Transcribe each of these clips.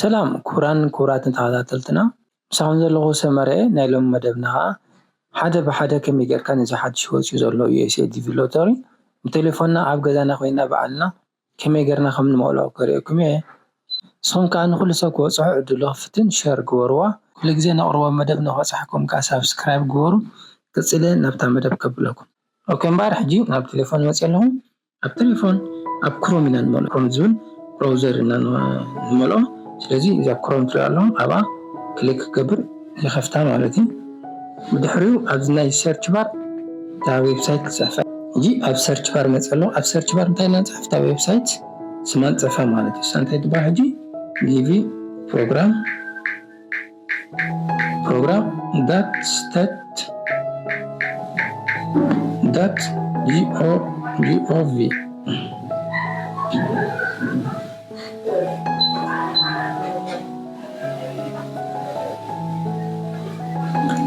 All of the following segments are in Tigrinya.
ሰላም ክቡራን ክቡራትን ተኸታተልትና፣ ምሳኹም ዘለኹ ሰመረ። ናይ ሎሚ መደብና ኸዓ ሓደ ብሓደ ከመይ ጌርካ ነዚ ሓድሽ ወፂኡ ዘሎ ዩ ኤስ ኤ ዲ ቪ ሎተሪ ብቴሌፎንና ኣብ ገዛና ኮይና ባዕልና ከመይ ጌርና ከም ንመልኦ ከርእየኩም እየ። ንስኹም ከዓ ንኹሉ ሰብ ክበፅሖ ዕድሉ ክፍትን ሸር ግበርዋ። ኩሉ ግዜ ነቕርቦ መደብ ንክበፅሓኩም ከዓ ሳብስክራይብ ግበሩ። ቀፂለ ናብታ መደብ ከብለኩም። ኦኬ እምበኣር ሕጂ ናብ ቴሌፎን መፅእ ኣለኹ። ኣብ ቴሌፎን ኣብ ክሮም ኢና ንመልኦ፣ ክሮም ዝብል ብራውዘር ኢና ንመልኦ። ስለዚ እዛ ክሮም ትሪኦ ኣለኹም ኣብኣ ክሊክ ክገብር ይኸፍታ ማለት እዩ። ብድሕሪኡ ኣብዚ ናይ ሰርች ባር እታ ዌብሳይት ክፅሕፈ። ሕጂ ኣብ ሰርች ባር መፅእ ኣለኹ። ኣብ ሰርች ባር እንታይ ኢና ንፅሕፍ? እታ ዌብሳይት ስማ ንፅሕፋ ማለት እዩ። እሳ እንታይ ትበሃል ሕጂ? ዲቪ ፕሮግራም ፕሮግራም ዳት ስቴት ዳት ጂኦቪ።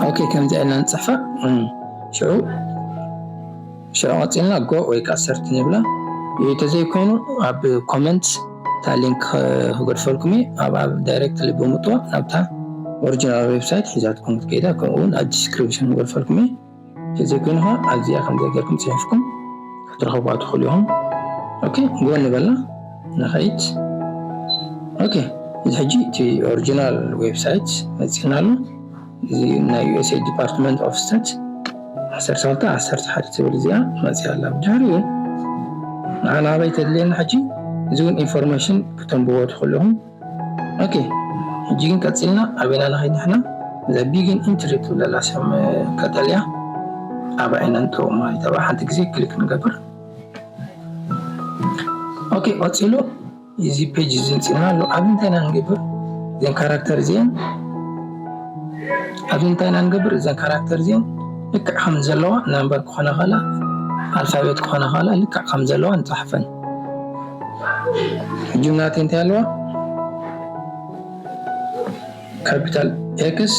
ኦኬ ከምዚኣ ኢልና ንፅሕፋ። ሽዑ ሽዑ ቀፂልና ጎ ወይ ከዓ ሰርች ንብላ። እንተዘይኮይኑ ኣብ ኮመንት እታ ሊንክ ክገድፈልኩም እየ። ኣብኣ ዳይሬክትሊ ብምጥዋቕ ናብታ ኦሪጂናል ዌብሳይት ሒዛትኩም ክትከይዳ፣ ከምኡ እውን ኣብ ዲስክሪፕሽን ክገድፈልኩም እየ። እንተዘይኮይኑ ከዓ ኣብዚኣ ከምዚኣ ጌርኩም ፅሒፍኩም ክትረኽብዋ ትኽእሉ ኢኹም። ኦኬ ጎ ንበላ ንኸይድ። ኦኬ እዚ ሕጂ እቲ ኦሪጂናል ዌብሳይት መፂእና ኣሎ። እዚ ናይ ዩ ኤስ ኤ ዲፓርትመንት ኦፍ ስቴት ዓሰርተ ክልተ ዓሰርተ ሓደ ትብል እዚኣ መፂኣ ኣላ። ብድሕሪኡ ንዓና ኣበይ ተድልየና ሕጂ? እዚ እውን ኢንፎርሜሽን ክተንብቦ ትኽእሉ ኢኹም። ኦኬ ሕጂ ግን ቀፂልና ኣበይና ንኸይድ ንሕና? እዛ ቢጊን ኢንትሪ ትብል ዘላ ሰም ቀጠልያ ኣብኣ ኢና ንጥውቕ ማለት እዩ። ኣብኣ ሓንቲ ግዜ ክሊክ ንገብር። ኦኬ ቀፂሉ እዚ ፔጅ እዚ ምፅእና ኣሎ። ኣብ እንታይ ኢና ንገብር? እዘን ካራክተር እዚአን ኣብዚ እንታይ ኢና ንገብር? እዘን ካራክተር እዚአን ልክዕ ከም ዘለዋ ናምበር ክኾና ከላ ኣልፋቤት ክኾና ከላ ልክዕ ከም ዘለዋ ንፅሓፈን። ሕጂ ናተይ እንታይ ኣለዋ? ካፒታል ኤክስ፣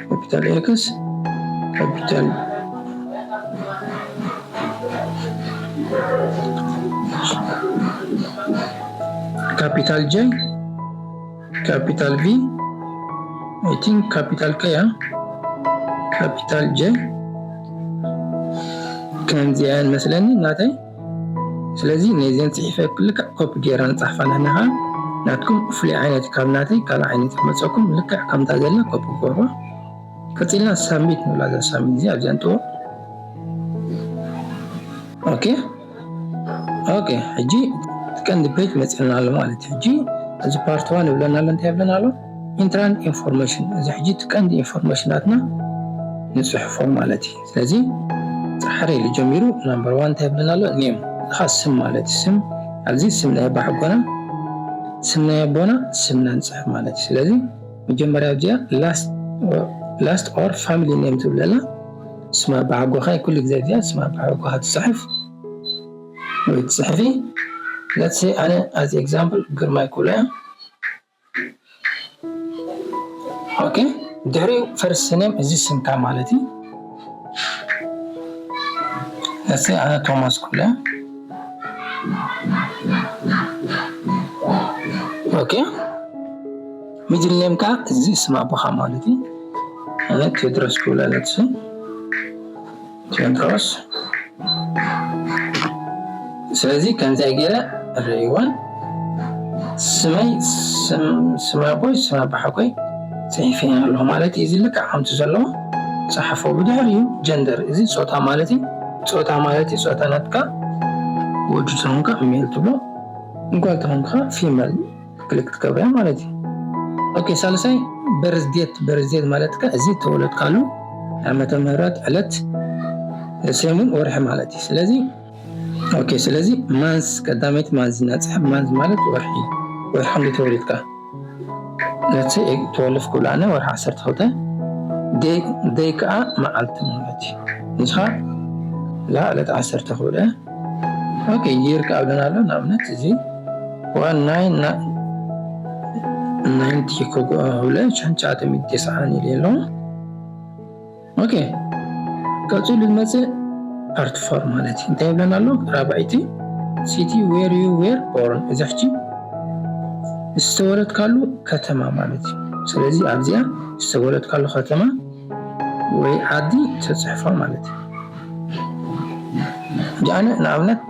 ካፒታል ኤክስ፣ ካፒታል ካፒታል ጄ፣ ካፒታል ቪ፣ I think ካፒታል ኬ እያ፣ ካፒታል ጄ። ከምዚኣን መስለኒ ናተይ። ስለዚ ነዚአን ፅሒፈ ልክዕ ኮፒ ገይራ ንፃሕፋ ንሕና ከዓ ናትኩም ፍሉይ ዓይነት ካብ ናተይ ካልእ ዓይነት ክመፀኩም ልክዕ ከምታ ዘላ ኮፒ ክገብሮ። ቀፂልና ሳብሚት ንብላ። እዛ ሳብሚት እዚኣ ኣብዚኣ ንጥውቕ። ኦኬ ኦኬ ሕጂ እቲ ቀንዲ ፔጅ መፅእና ኣሎ ማለት እዩ። ሕጂ እዚ ፓርት ዋን ይብለና ኣሎ። እንታይ ይብለና ኣሎ? ኢንትራንት ኢንፎርሜሽን። እዚ ሕጂ እቲ ቀንዲ ኢንፎርሜሽናትና ንፅሕፎ ማለት እዩ። ስለዚ ፃሕረ ኢሉ ጀሚሩ ናምበር ዋን እንታይ ይብለና ኣሎ? ኔም። እኻ ስም ማለት እዩ። ስም ኣብዚ ስም ናይ ኣባሓጎና ስም ናይ ኣቦና ስምና ንፅሕፍ ማለት እዩ። ስለዚ መጀመርያ ኣብዚኣ ላስት ኦር ፋሚሊ ኔም ትብለላ። ስም ኣባሓጎኻ ኩሉ ግዜ ኣብዚኣ ስም ኣባሓጎኻ ትፅሕፍ ወይ ትፅሕፊ። Let's say ኣነ as example ግርማይ ክብሎ እያ። ኦኬ ድሕሪኡ ፈርስት ኔም እዚ ስምካ ማለት እዩ። Let's say ኣነ ቶማስ ክብሎ እያ። ኦኬ ሚድል ኔምካ እዚ ስም ኣቦኻ ማለት እዩ። ኣነ ቴድሮስ ክብሎ ኣለትሲ ቴድሮስ። ስለዚ ከምዚኣ ገይረ እርእይወን ስመይ ስም ኣቦይ ስም ኣባሓጎይ ፅሒፈ ኣለኹ ማለት እዩ። እዚ ልክዕ ከምቲ ዘለዎ ፀሓፎ። ብድሕሪኡ ጀንደር እዚ ፆታ ማለት እዩ። ፆታ ማለት እዩ ፆታ ናትካ ወዲ ተኾንካ ሜል ትብሎ፣ ጓል ተኾንካ ፊመል ክሊክ ትገብርያ ማለት እዩ። ኦኬ ሳልሳይ በርዝዴት። በርዝዴት ማለት ከ እዚ ተወለድካሉ ዓመተ ምህረት ዕለት ሰሙን ወርሒ ማለት እዩ። ስለዚ ኦኬ ስለዚ ማንስ ቀዳመይቲ ማንዝ እናፅሕፍ ማንዝ ማለት ወርሒ ወርሒ እንደ ተወለድካ ነቲ ተወለፍ ክብላነ ወርሒ ዓሰርተ ክልተ ደይ ከዓ መዓልቲ ማለት እዩ። ንስኻ ላ ዕለት ዓሰርተ ክብለ ኦኬ ይር ከዓ ብለና ኣሎ። ንኣብነት እዚ ዋን ናይን ናይንቲ ክብለ ሸንቻተ ሚት ተስዓን ኢለ ኣለኹ። ኦኬ ቀፂሉ ዝመፅእ ፓርት ፎር ማለት እዩ። እንታይ ይብለና ኣሎ? ራብዐይቲ ሲቲ ዌር ዩ ዌር ቦርን። እዚ ሕጂ ዝተወለድካሉ ከተማ ማለት እዩ። ስለዚ ኣብዚኣ ዝተወለድካሉ ከተማ ወይ ዓዲ ተፅሕፋ ማለት እዩ። ጃነ ንኣብነት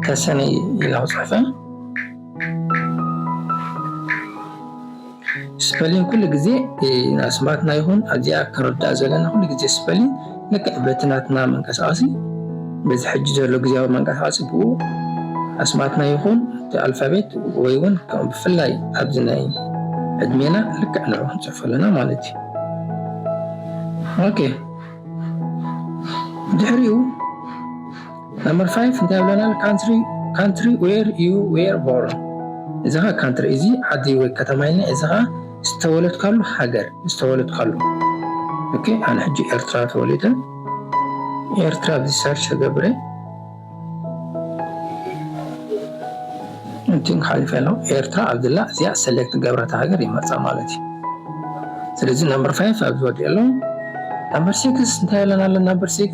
ተሰነይ ኢላ ክፅሕፈ። ስፐሊን ኩሉ ግዜ ንኣስማትና ይኹን ኣብዚኣ ክንርዳእ ዘለና ኩሉ ግዜ ስፐሊን ልክዕ በቲ ናትና መንቀሳቐሲ በዚ ሕጂ ዘሎ ግዜያዊ መንቀሳቐሲ ብኡ ኣስማትና ይኹን እቲ ኣልፋቤት ወይ እውን ከም ብፍላይ ኣብዚ ናይ ዕድሜና ልክዕ ንዑ ክንፅሕፎ ኣለና ማለት እዩ። ኦኬ ድሕሪኡ number five እንታይ ብለና country country where you were born እዚ ኸ country እዚ ዓዲ ወይ ከተማ ኢልና እዚ ኸ ዝተወለድካሉ ሃገር ዝተወለድካሉ ኦኬ ኣነ ሕጂ ኤርትራ ተወሊደ ኤርትራ ኣብዚ search ገብረ እንትን ሓሊፈ ኣሎ ኤርትራ ኣብዝላ እዚኣ select ገብረታ ሃገር ይመርፃ ማለት እዩ። ስለዚ number five ኣብዚ ወዲኡ ኣሎ። Number six እንታይ ኣለና ኣሎ number six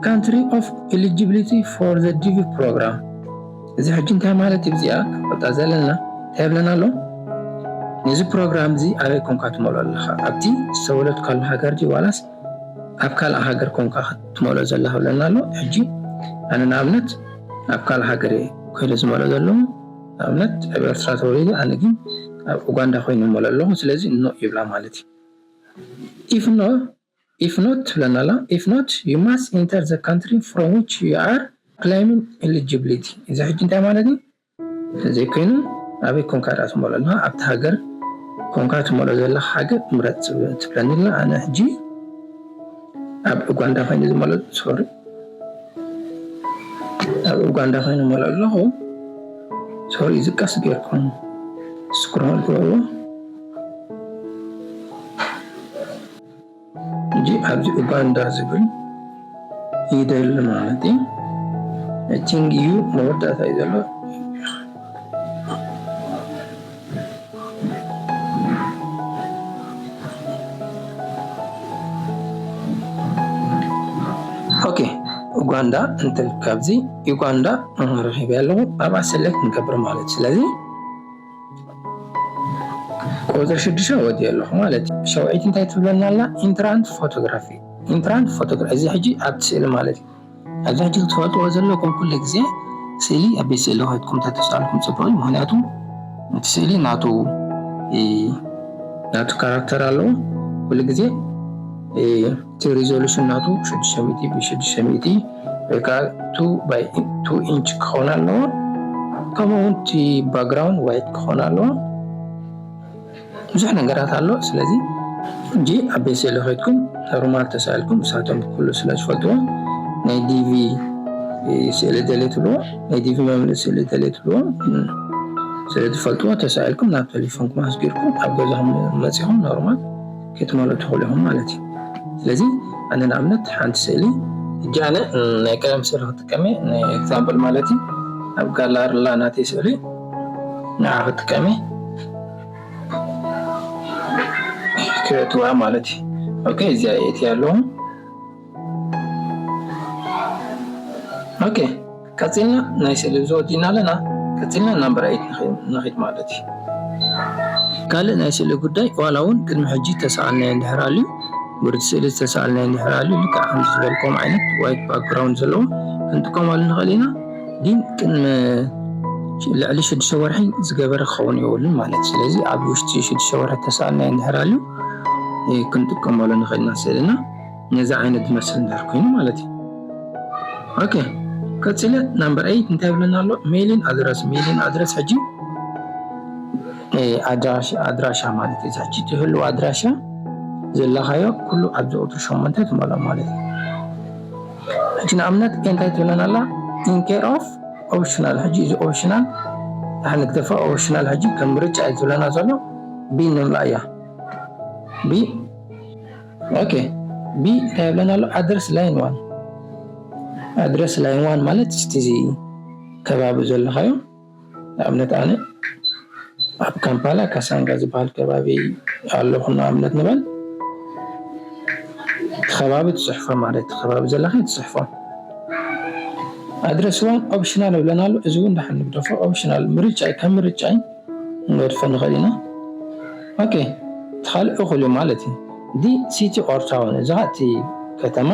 country of eligibility for the DV program እዚ ሕጂ እንታይ ማለት እዩ እዚኣ ክንፈልጣ ዘለና እንታይ ይብለና ኣሎ ነዚ ፕሮግራም እዚ ኣበይ ኮንካ ትመልኦ ኣለኻ ኣብቲ ዝተወለድካሉ ሃገር ድዩ ዋላስ ኣብ ካልእ ሃገር ኮንካ ክትመልኦ ዘለኻ ብለና ኣሎ ሕጂ ኣነ ንኣብነት ኣብ ካልእ ሃገር እየ ኮይነ ዝመልኦ ዘለኹ ንኣብነት ኣብ ኤርትራ ተወሊደ ኣነ ግን ኣብ ኡጋንዳ ኮይነ ይመልኦ ኣለኹ ስለዚ no ይብላ ማለት እዩ if no if not ትብለና ኣላ if not you must enter the country from which you are claiming eligibility እዚ ሕጂ እንታይ ማለት እዩ ዘይኮይኑ ኣበይ ኮንካ ደኣ ትመልኦ ኣለኻ ኣብቲ ሃገር ኮንካ ትመልኦ ዘለኻ ሃገር ምረፅ ትብለኒ ኣላ ኣነ ሕጂ ኣብ ኡጋንዳ ኮይነ ዝመልኦ sorry ኣብ ኡጋንዳ ኮይነ ዝመልኦ ኣለኹ sorry እዚ ቀስ ጌርኩም scroll ግበርዎ ሕጂ ኣብዚ ኡጋንዳ ዝብል ይደሊ ማለት እዩ I think እዩ መወዳእታ እዩ ዘሎ okay ኡጋንዳ እንትብል ካብዚ ዩጋንዳ ረኺበያ ኣለኹ ኣብኣ select ንገብር ማለት እዩ ስለዚ ቁፅሪ ሽዱሽተ ወዲኦ ኣለኹ ማለት እዩ ሸውዒት እንታይ ትብለና ኣላ entrant photography entrant photography እዚ ሕጂ ኣብቲ ስእሊ ማለት እዩ ኣብዚ ሕጂ ክትፈልጥዎ ዘለኩም ኩሉ ግዜ ስእሊ ኣብ ቤት ስእሊ ከድኩም ተተሳልኩም ፅቡቅ እዩ ምክንያቱ እቲ ስእሊ ናቱ ናቱ ካራክተር ኣለዎ ኩሉ ግዜ እቲ resolution ናቱ ሽዱሽተ ሚእቲ ብ ሽዱሽተ ሚእቲ ወይ ከዓ two by two inch ክኸውን ኣለዎ ከምኡ እውን እቲ background white ክኸውን ኣለዎ ብዙሕ ነገራት ኣሎ ስለዚ እንጂ ኣብ ቤት ስእሊ ከድኩም ኖርማል ተሳኢልኩም ንሳቶም ኩሉ ስለ ዝፈልጥዎ ናይ ዲቪ ስእሊ ደልየ ትብልዎ ናይ ዲቪ መምልኢ ስእሊ ደልየ ትብልዎ ስለ ዝፈልጥዎ ተሳኢልኩም ናብ ቴሌፎንኩም ኣስጊርኩም ኣብ ገዛኹም መፂኹም ኖርማል ክትመልኡ ትኽእሉ ኢኹም ማለት እዩ ስለዚ ኣነ ንኣብነት ሓንቲ ስእሊ ሕጂ ኣነ ናይ ቀደም ስእሊ ክጥቀም እየ ንኤግዛምፕል ማለት እዩ ኣብ ጋላሪ ላ ናተይ ስእሊ ንዓ ክጥቀም እየ ክእትዋ ማለት እዩ okay እዚኣ የእትያ ኣለኹ okay ቀፂልና ናይ ስእሊ ዝወዲና ኣለና ቀፂልና ናምበር ኤይት ንኺድ ማለት እዩ ካልእ ናይ ስእሊ ጉዳይ ዋላ እውን ቅድሚ ሕጂ ተሰኣልናዮ እንድሕር ኣልዩ ብርድ ስእሊ ዝተሰኣልናዮ እንድሕር ኣልዩ ልክዕ ከምዚ ዝበልኩም ዓይነት white background ዘለዎ ክንጥቀመሉ ንኽእል ኢና ግን ቅድሚ ልዕሊ ሽዱሽተ ወርሒ ዝገበረ ክኸውን የብሉን ማለት እዩ ስለዚ ኣብ ውሽጢ ሽዱሽተ ወርሒ ተሰኣልናዮ እንድሕር ኣልዩ ክንጥቀመሉ ንኽእል ኢና ስእልና ነዚ ዓይነት ዝመስል እንድሕር ኮይኑ ማለት እዩ okay ቀፂለ ናምበር ኤይት እንታይ ይብለና ኣሎ mailing address mailing address ሕጂ ኣድራሻ ማለት እዩ ሕጂ ትህልው ኣድራሻ ዘለኻዮ ኩሉ ኣብዚ ቁፅሪ ሸሞንተ ትመልኦ ማለት እዩ ሕጂ ንኣብነት እንታይ ትብለና ኣላ in care of optional ሕጂ እዚ optional ንግደፋ optional ሕጂ ከም ምርጫ እዩ ዝብለና ዘሎ ቢ ንምላ እያ ቢ okay ቢ እንታይ ይብለና ኣሎ address line one address line one ማለት እቲ ከባቢ ዘለኻዮ ንኣብነት ኣነ ኣብ ካምፓላ ካሳንጋ ዝበሃል ከባቢ ኣለኹ ንኣብነት ንበል እቲ ከባቢ ትፅሕፎ ማለት እቲ ከባቢ ዘለኻ ትፅሕፎ address one optional ይብለና ኣሎ እዚ እውን ደሓን ንግደፎ optional ምርጫ ከም ምርጫ ንገድፈ ንኽእል ኢና። ኦኬ፣ እቲ ካልእ እኹል እዩ ማለት እዩ። The city or town፣ እዚ ኸዓ እቲ ከተማ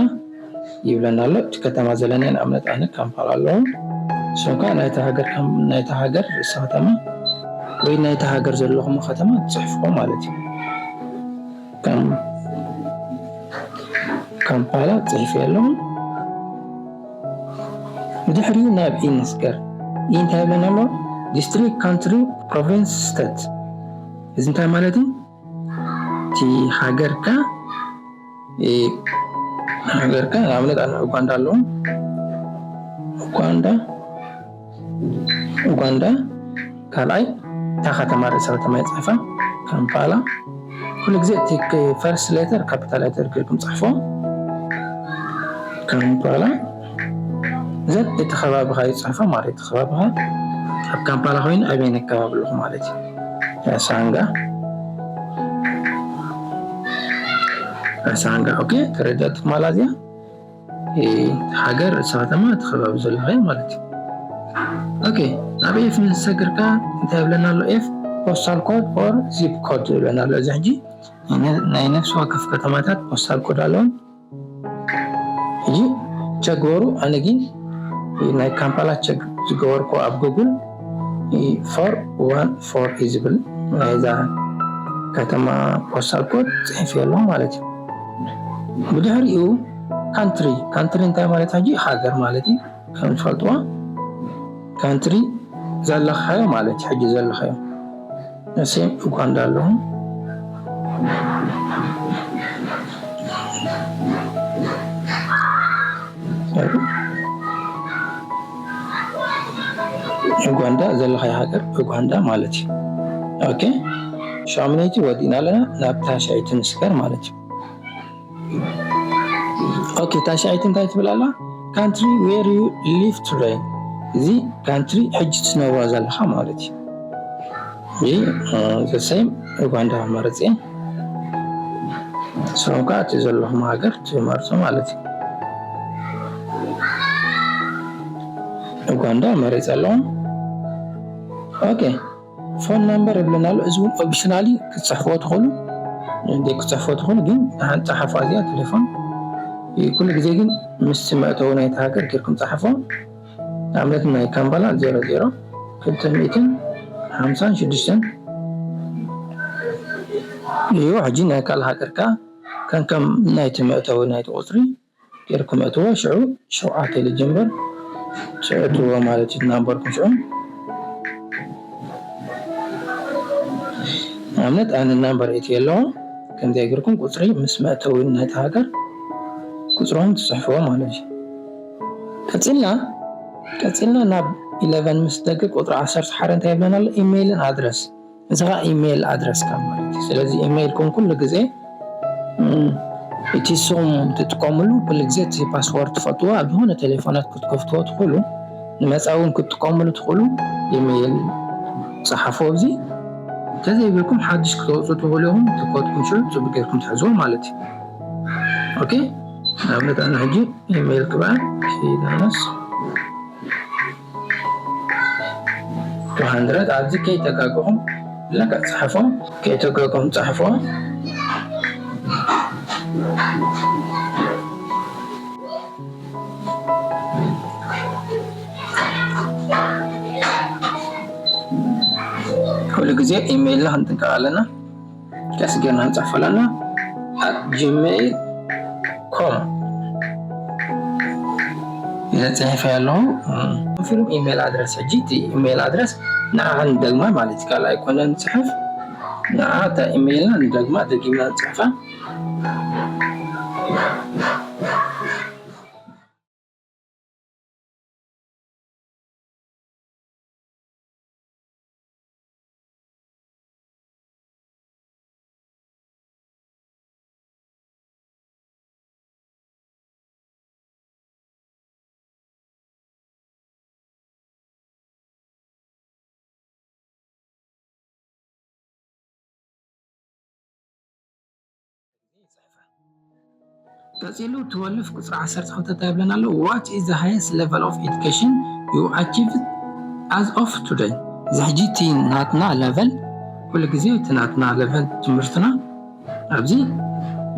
ይብለና ኣሎ። እቲ ከተማ ዘለናዮ ንኣብነት ኣነ ካምፓላ ኣለኹ። ንስኹም ከኣ ናይታ ሃገር ከም ናይታ ሃገር ርእሰ ከተማ ወይ ናይታ ሃገር ዘለኹም ከተማ ትጽሕፍዎ ማለት እዩ። ከም ካምፓላ ጽሒፈ ኣለኹ። ብድሕሪኡ ናብ ኢ ንስገር። ኢ እንታይ ይብለና ኣሎ? District, country, province, state። እዚ እንታይ ማለት እዩ? እቲ ሃገርካ፣ እ፣ ሃገርካ ንኣብነት ኣነ ኡጋንዳ ኣለኹ። ኡጋንዳ፣ ኡጋንዳ ካልኣይ እታ ከተማ ርእሰ ከተማ ይጽሕፋ፣ ካምፓላ። ኩሉ ግዜ እቲ ክ-፣ ፈርስት ሌተር ካፒታል ሌተር ጌርኩም ጽሕፎ። ካምፓላ ዘን እቲ ከባቢኻ ይጽሕፎ ማለት እቲ ከባቢኻ ኣብ ካምፓላ ኮይኑ ኣበየን ከባቢ ኣለኹ ማለት እዩ። ያሳንጋ፣ ያሳንጋ። ኦኬ፣ ተረዳት ማለት እያ። እ፣ ሃገር ርእሰ ከተማ እቲ ከባቢ ዘለኻዮ ማለት እዩ። ኦኬ፣ ናብ ኤፍ ምስ ሰገርካ እንታይ ይብለና ኣሎ? ኤፍ postal code or zip code ይብለና ኣሎ። እዚ ሕጂ ናይ ነ-፣ ናይ ነፍሲ ወከፍ ከተማታት ፖስታል ኮድ ኣለውን። ሕጂ ቸክ ግበሩ። ኣነ ግን ናይ ካምፓላ ቸክ ዝገበርኩ ኣብ ጉግል ፎር ዋን ፎር እዩ ዝብል ናይዛ ከተማ ፖስታል ኮድ ጽሒፈ ኣለኹ ማለት እዩ። ብድሕሪኡ ካንትሪ፣ ካንትሪ እንታይ ማለት ሕጂ? ሃገር ማለት እዩ። ከም ትፈልጥዎ ካንትሪ ዘለኻዮ ማለት እዩ፣ ሕጂ ዘለኻዮ። እሴም ኡጋንዳ ኣለኹ። ኡጋንዳ ዘለኻዮ ሃገር ኡጋንዳ ማለት እዩ። ኦኬ፣ ሻምነይቲ ወዲእና ኣለና ናብ ታሽዐይቲ ንስገር ማለት እዩ። ኦኬ፣ ታሽዐይቲ እንታይ ትብል ኣላ? Country where you live today። እዚ ካንትሪ ሕጂ ትነብሮ ዘለኻ ማለት እዩ። እዚ፣ እ፣ the same ኡጋንዳ መረጽ እየ። ንስኹም ከኣ እቲ ዘለኹም ሃገር ትመርጹ ማለት እዩ። ኡጋንዳ መሪጸ ኣለኹ። ኦኬ። ፎን ናምበር ይብለና ኣሎ። እዚ እውን ኦፕሽናሊ ክትጽሕፍዎ ትኽእሉ፣ እንደ ክትጽሕፍዎ ትኽእሉ፣ ግን ንሓንቲ ጸሓፉ እዚኣ ቴሌፎን። ኩሉ ግዜ ግን ምስቲ መእተዊ ናይቲ ሃገር ጌርኩም ጸሓፍዎ። ንኣብነት ናይ ካምፓላ ዜሮ ዜሮ ክልተ ሚእትን ሓምሳን ሽዱሽተን እዩ። ሕጂ ናይ ካልእ ሃገር ከኣ ከም፣ ከም ናይቲ መእተዊ ናይቲ ቁጽሪ ጌርኩም እትዎ፣ ሽዑ ሸውዓተ ኢሉ ጀምበር ትእትዎ ማለት እዩ። ናምበርኩም ሽዑ ንኣብነት ኣነ ናምበር እትየ ኣለኹ። ከምዚኣ ጌርኩም ቁጽሪ ምስ መእተዊ ናይቲ ሃገር ቁጽሮም ትጽሕፍዎ ማለት እዩ። ቀጺልና፣ ቀጺልና ናብ ኢለቨን ምስ ደቂ ቁጽሪ ዓሰርተ ሓደ እንታይ ይብለና ኣሎ? ኢሜይልን ኣድረስ። እዚ ኸዓ ኢሜይል ኣድረስካ ማለት እዩ። ስለዚ ኢሜይልኩም ኩሉ ግዜ፣ እም፣ እቲ ንስኹም ትጥቀምሉ ኩሉ ግዜ እቲ ፓስወርድ ትፈልጥዎ፣ ኣብ ዝኾነ ቴሌፎናት ክትከፍትዎ ትኽእሉ፣ ንመጻኢ እውን ክትጥቀምሉ ትኽእሉ። ኢሜይል ጸሓፉ ኣብዚ። እንተዘይብልኩም ሓድሽ ክተውጽኡ ትኽእሉ ኢኹም። እቲ ኮድኩም ሽዑ ጽቡቅ ጌርኩም ትሕዝዎ ማለት እዩ። ኦኬ፣ ንኣብነት ኣነ ሕጂ ኢሜይል ክበሃል ኪዳነስ ቱ ሃንድረድ ኣብዚ ከይተጋገኹም ለካ ጸሓፎ፣ ከይተጋገኹም ጸሓፎ። ኩሉ ግዜ ኢሜይልና ክንጥንቀቕ ኣለና። ቀስ ጌርና ንጽሕፎ ኣለና። ኣት ጂሜይል ኮም ኢለ ጽሒፈ ኣለኹ። ኮንፊርም ኢሜይል ኣድረስ። ሕጂ እቲ ኢሜይል ኣድረስ ንዓ ንደግማ ማለት እዩ። ካልእ ኣይኮነን ንጽሕፍ። ንዓ እታ ኢሜይልና ንደግማ፣ ደጊምና ንጽሕፋ። ቀጺሉ ትወልፍ ቁጽሪ ዓሰርተ ክልተ እንታይ ይብለና ኣሎ? What is the highest level of education you achieved as of today? እዚ ሕጂ እቲ ናትና ለቨል ኩሉ ግዜ እቲ ናትና ለቨል ትምህርትና ኣብዚ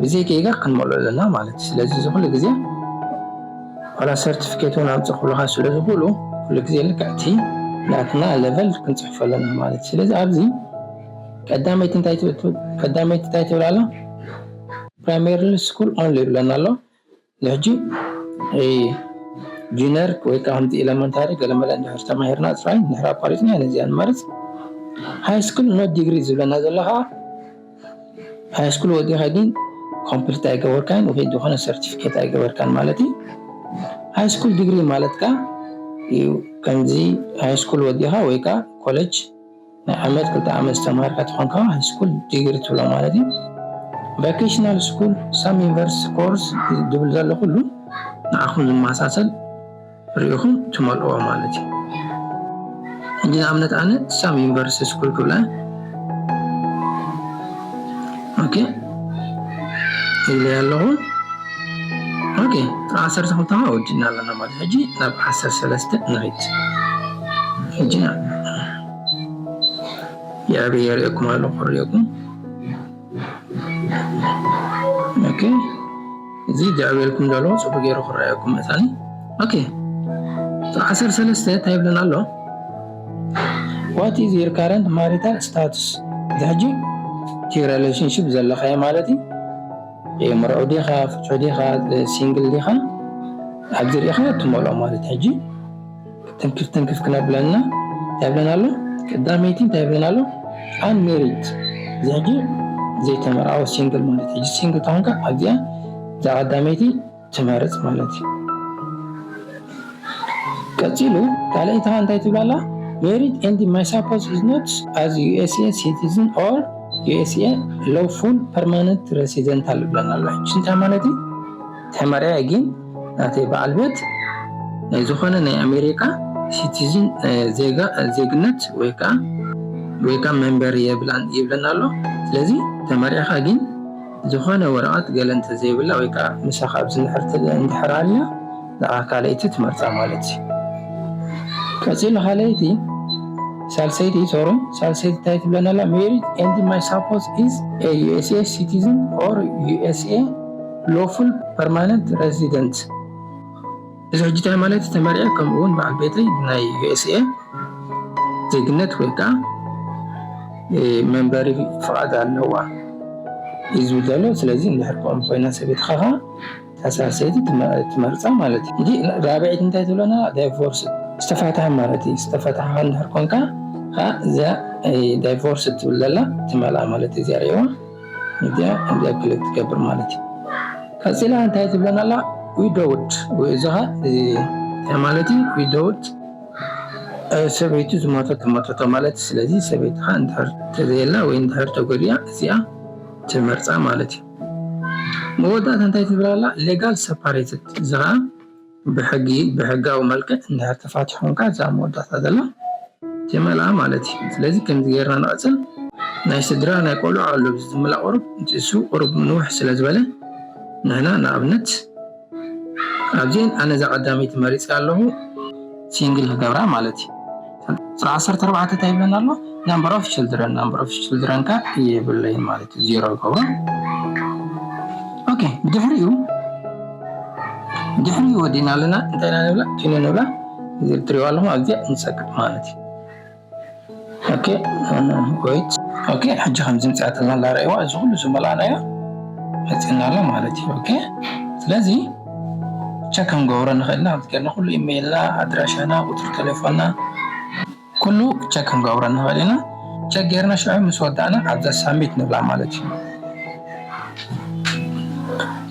ብዘይ ጌጋ ክንመልኦ ኣለና ማለት እዩ። ስለዚ እዚ ኩሉ ግዜ ዋላ ሰርቲፊኬት እውን ኣምፅእ ክብሉካ ስለ ዝኽእሉ ኩሉ ግዜ ልክዕ እቲ ናትና ለቨል ክንፅሕፎ ኣለና ማለት እዩ። ስለዚ ኣብዚ ቀዳመይቲ እንታይ ትብል? ቀዳመይቲ እንታይ ትብል ኣላ? ፕራይመሪ ስኩል ኦንሊ ይብለና ኣሎ። ሕጂ ጁኒየር ወይ ከዓ ከምዚ ኤለመንታሪ ገለመለ እንድሕር ተማሂርና ጥራይ እንድሕር ኣቋሪፅና ነዚኣ ንመርፅ። ሃይ ስኩል ኖ ዲግሪ ዝብለና ዘሎ ከዓ ሃይ ስኩል ወዲኻ ግን ኮምፕሊት ኣይገበርካን ወይ ዝኾነ ሰርቲፊኬት ኣይገበርካን ማለት እዩ። ሃይ ስኩል ዲግሪ ማለት ከዓ እዩ ከምዚ ሃይ ስኩል ወዲኻ ወይ ከዓ ኮሌጅ ናይ ዓመት ክልተ ዓመት ዝተማሃርካ ትኾንካ ሃይ ስኩል ዲግሪ ትብሎ ማለት እዩ። ቫኬሽናል ስኩል ሳም ዩኒቨርሲቲ ኮርስ ድብል ዘሎ ኩሉ ንዓኹም ዝመሳሰል ርኢኹም ትመልእዎ ማለት እዩ። ሕጂ ንኣብነት ኣነ ሳም ዩኒቨርሲቲ ስኩል ክብላ ኦኬ ኢለ ኣለኹ። ኦኬ ዓሰርተ ክልተ ወዲእና ኣለና ማለት ሕጂ ናብ ዓሰርተ ሰለስተ ንኺድ። ሕጂ የዕብየ የርእየኩም ኣሎ ክርእየኩም። ኦኬ እዚ ዘዕብየልኩም ዘሎ ጽቡቅ ገይሩ ክረኣየኩም መታኒ። ኦኬ ዓሰርተ ሰለስተ እንታይ ይብለና ኣሎ? What is your current marital status? እዚ ሕጂ እቲ ሪሌሽንሽፕ ዘለኻዮ ማለት እዩ። ምርዑ ዲኻ፣ ፍቹ ዲኻ፣ ሲንግል ዲኻ ኣብዚ ሪኢኻ ትመልኦ ማለት እዩ። ሕጂ ትንክፍ ትንክፍ ክነብለና እንታይ ይብለና ኣሎ? ቀዳመይቲ እንታይ ይብለና ኣሎ? ኣንሜሪድ። እዚ ሕጂ ዘይተመርዓወ ሲንግል ማለት እዩ። ሕጂ ሲንግል ተኾንካ ኣብዚኣ እዛ ቀዳመይቲ ትመርጽ ማለት እዩ። ቀጺሉ ካልኣይቲ ኸዓ እንታይ ትብል ኣላ? Married and my spouse is not as U S A citizen or U S A lawful permanent resident ይብለና ኣሎ። ሕጂ እንታይ ማለት እዩ? ተመርዕየ ግን ናተይ በዓል ቤት ናይ ዝኾነ ናይ ኣሜሪካ ሲቲዝን ዜጋ ዜግነት ወይ ከዓ ወይ ከዓ መንበሪ የብላን ይብለና ኣሎ። ስለዚ ተመሪዕኻ ግን ዝኾነ ወረቐት ገለ እንተዘይብላ ወይ ከዓ ምሳኻ ኣብዚ እንድሕር ትል- እንድሕር ኣላ ንዓ ካልኣይቲ ትመርፃ ማለት እዩ። ቀፂሉ ካልኣይቲ ሳልሰይቲ ሶሪ ሳልሰይቲ እንታይ ትብለና ኣላ? Married and my spouse is a U S A citizen or U S A lawful permanent resident። እዚ ሕጂ እንታይ ማለት እዩ? ተመርዕየ ከምኡ እውን በዓል ቤተይ ናይ U S A ዜግነት ወይ ከዓ መንበሪ ፍቓድ ኣለዋ እዩ ዝብል ዘሎ። ስለዚ እንድሕር ከምኡ ኮይና ሰበይትኻ ከዓ እታ ሳልሰይቲ ትመ- ትመርፃ ማለት እዩ። እንጂ ራብዐይቲ እንታይ ትብለና? ዳይቮርስ ዝተፋትሐ ማለት እዩ። ዝተፋትሐ እንድሕር ኮንካ ከዓ እዚኣ ዳይቮርስ ትብል ዘላ ትመልኣ ማለት እዩ። እዚኣ ርእይዋ እዚኣ እዚኣ ክልክ ትገብር ማለት እዩ። ቀፂላ እንታይ ትብለና ኣላ? ዊዶውድ እዚ ኸ እዚ እንታይ ማለት እዩ? ዊዶውድ ሰበይቱ ዝሞተት ዝሞተቶ ማለት እዩ። ስለዚ ሰበይትኻ እንድሕር ተዘየላ ወይ እንድሕር ተጎዲኣ እዚኣ ትመርፃ ማለት እዩ። መወዳእታ እንታይ ትብል ኣላ? ሌጋል ሰፓሬትድ እዚ ኸዓ ብሕጊ ብሕጋዊ መልክዕ እንድሕር ተፋቲሑ ኮንካ እዛ መወዳእታ ዘላ ትመልኣ ማለት እዩ። ስለዚ ከምዚ ጌርና ንቐፅል። ናይ ስድራ ናይ ቆልዑ ኣሎ ኣብዚ ዝምላእ ቁሩብ እቲ እሱ ቁሩብ ንውሕ ስለ ዝበለ ንሕና ንኣብነት ኣብዚአን ኣነ እዛ ቀዳመይቲ መሪፀ ኣለኹ ሲንግል ክገብራ ማለት እዩ። ዓሰርተ ኣርባዕተ እንታይ ይብለና ኣሎ? Number of children number of children ካ የብለይን ማለት እዩ። ዜሮ ይገብሮ። ኦኬ ብድሕሪኡ ድሕሪ ወዲና ኣለና እንታይ ኢና ንብላ? ቲኒ ንብላ። እዚ ትሪእዋ ኣለኹም ኣብዚኣ ንሰክት ማለት እዩ። ኦኬ ወይት ኦኬ ሕጂ ከምዚ ምፅኣትና እንዳረእዋ እዚ ኩሉ ዝመላእናዮ መፅና ኣሎ ማለት እዩ። ኦኬ ስለዚ ቸክ ክንገብሮ ንኽእል ኢና። ከምዚ ጌርና ኩሉ ኢሜይልና፣ ኣድራሻና፣ ቁፅሪ ቴሌፎንና ኩሉ ቸክ ክንገብሮ ንኽእል ኢና። ቸክ ጌርና ሽዑ ምስ ወዳእና ኣብዛ ሳሚት ንብላ ማለት እዩ።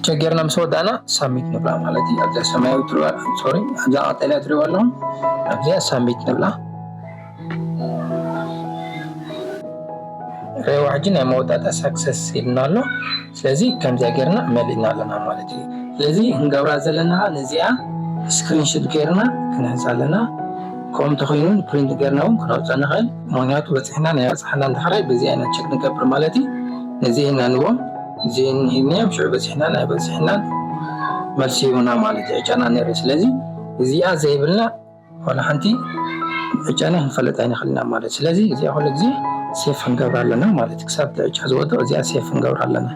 ቸክ ጌርና ምስ ወዳእና ሳሚት ንብላ ማለት እዩ። ኣብዛ ሰማያዊ ትሪዋ ሶሪ ኣብዛ ቀጠልያ ትሪዋ ኣለኹም ኣብዚኣ ሳሚት ንብላ። ሬዋ ሕጂ ናይ መወዳእታ ሳክሰስ ኢልና ኣሎ። ስለዚ ከምዚኣ ጌርና መሊእና ኣለና ማለት እዩ። ስለዚ ክንገብራ ዘለና ነዚኣ ስክሪንሹት ጌርና ክንሕዛ ኣለና። ከምኡ እንተኾይኑ ፕሪንት ጌርና እውን ክነውፅኦ ንኽእል። ምክንያቱ በፂሕና ናይ በፅሓና እንድሕራይ በዚ ዓይነት ቸክ ንገብር ማለት እዩ። ነዚ ኢና ንቦ እዚ ሂብናዮም ሽዑ በፂሕና ናይ በፂሕናን መልሲ ይሁና ማለት እዩ። ዕጫና ነይሩ ስለዚ እዚኣ ዘይብልና ዋላ ሓንቲ ዕጫና ክንፈልጥ ኣይንኽእልና ማለት። ስለዚ እዚኣ ኩሉ ግዜ ሴፍ ክንገብራ ኣለና ማለት፣ ክሳብ እቲ ዕጫ ዝወድቕ እዚኣ ሴፍ ክንገብራ ኣለና።